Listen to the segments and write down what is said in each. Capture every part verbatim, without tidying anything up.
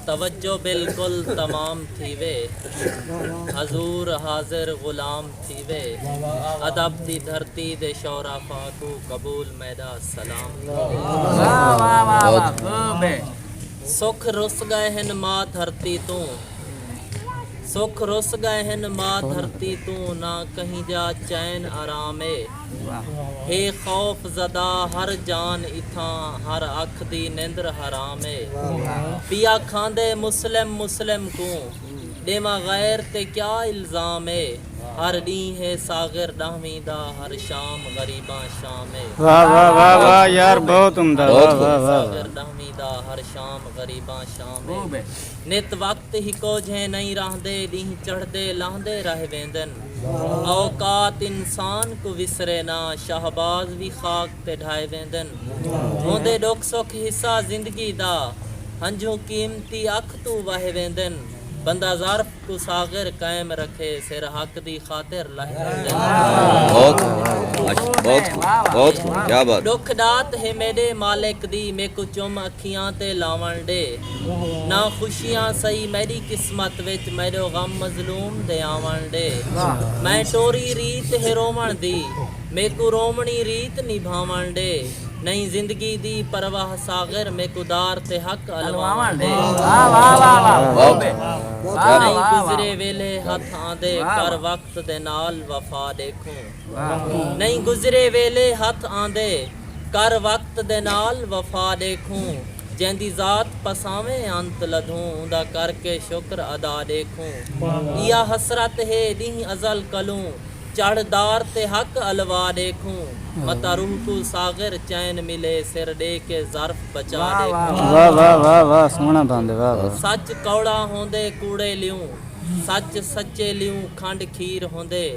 توجہ بالکل تمام تھیوے، حضور حاضر غلام تھیوے، ادب دی دھرتی دے شعراء کوں قبول میݙا سلام تھیوے۔ واہ واہ واہ واہ، خوب ہے۔ سکھ رس ڳئے ہن ماء دھرتی توں، سکھ رس ڳئے ہن ماء دھرتی توں، نہ کہیں جا چین آرام اے۔ ہے خوف زدہ ہر جان اتھاں، ہر اکھ دی نندر حرام اے۔ پیا کھاندے مسلم مسلم کوں، ݙیواں غیر تے کیا الزام اے۔ ہر ݙینہہ ہے ساغر ݙاہویں دا، ہر شام غریباں شام اے۔ واہ واہ واہ واہ یار، بہت عمدہ، واہ واہ واہ واہ۔ ساغر ݙاہویں دا، ہر شام غریباں شام اے۔ نت وقت ہکو جھیں نئیں رہندے، ݙینہہ چڑھدے لہندے رہ ویندن۔ اوقات انسان کوں وسرے نہ، شہباز وی خاک تے ڈھائے ویندن۔ ہوندے ݙکھ سکھ حصہ زندگی دا، ہنجھوں قیمتی اکھ توں وہے ویندن۔ بندہ ظرف کوں ساغر قائم رکھے، سر حق دی خاطر لہے ویندن۔ بہت، بہت، بہت، کیا بات۔ ݙکھ ݙات ہے میݙے مالک دی، میکوں چم اکھیاں تے لاوݨ ݙے۔ نہ خوشیاں سئی میݙی قسمت وچ، میݙو غم مظلوم دے آوݨ ݙے۔ میں ٹوری ریت ہے رووݨ دی، میکوں رووݨی ریت نبھاوݨ ݙے۔ نئیں زندگی دی پرواہ ساغر، میکوں دار تے حق الواوݨ ݙے۔ واہ واہ واہ واہ۔ نئیں گزرے ویلھے ہتھ آندے، کر وقت دے نال وفا ݙیکھوں۔ نئیں گزرے ویلھے ہتھ آندے، کر وقت دے نال وفا ݙیکھوں۔ جیندی ذات پساویں انت لدھوں، اوندا کر کے شکر ادا ݙیکھوں۔ ایہا حسرت ہے ݙینہہ ازل کلوں، چڑھ دار تے حق الوا ݙیکھوں۔ متاں روح کوں ساغر چین ملے، سر ݙے کے ظرف بچا ݙیکھوں۔ واہ واہ واہ واہ، سوہݨا بند، واہ واہ۔ سچ کوڑا ہوندے کوڑے لیوں، سچ سچے لیوں کھنڈ کھیر ہوندے۔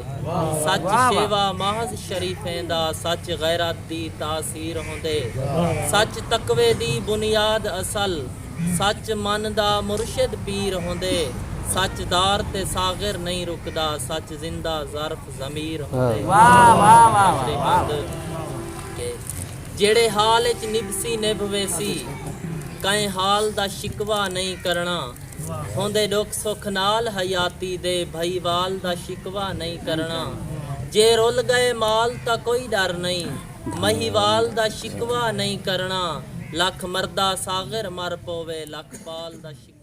سچ شیوا محض شریفیں دا، سچ غیرت دی تاثیر ہوندے۔ سچ تقوی دی بنیاد اصل، سچ من دا مرشد پیر ہوندے۔ سچ دار تے ساغر نئیں رکدا، سچ زندہ ظرف ضمیر ہوندے۔ واہ واہ واہ واہ۔ جیڑھے حال اچ نبھسی نبھ ویسی، کہیں حال دا شکوہ نئیں کرݨا۔ ہوندے ݙکھ سکھ نال حیاتی دے، بھائیوال دا شکوہ نئیں کرݨا۔ جے رل ڳئے مال تاں کوئی ݙر نئیں، مہیوال دا شکوہ نئیں کرݨا۔ لکھ مردہ ساغر مر پووے، لکھ پال دا شکوہ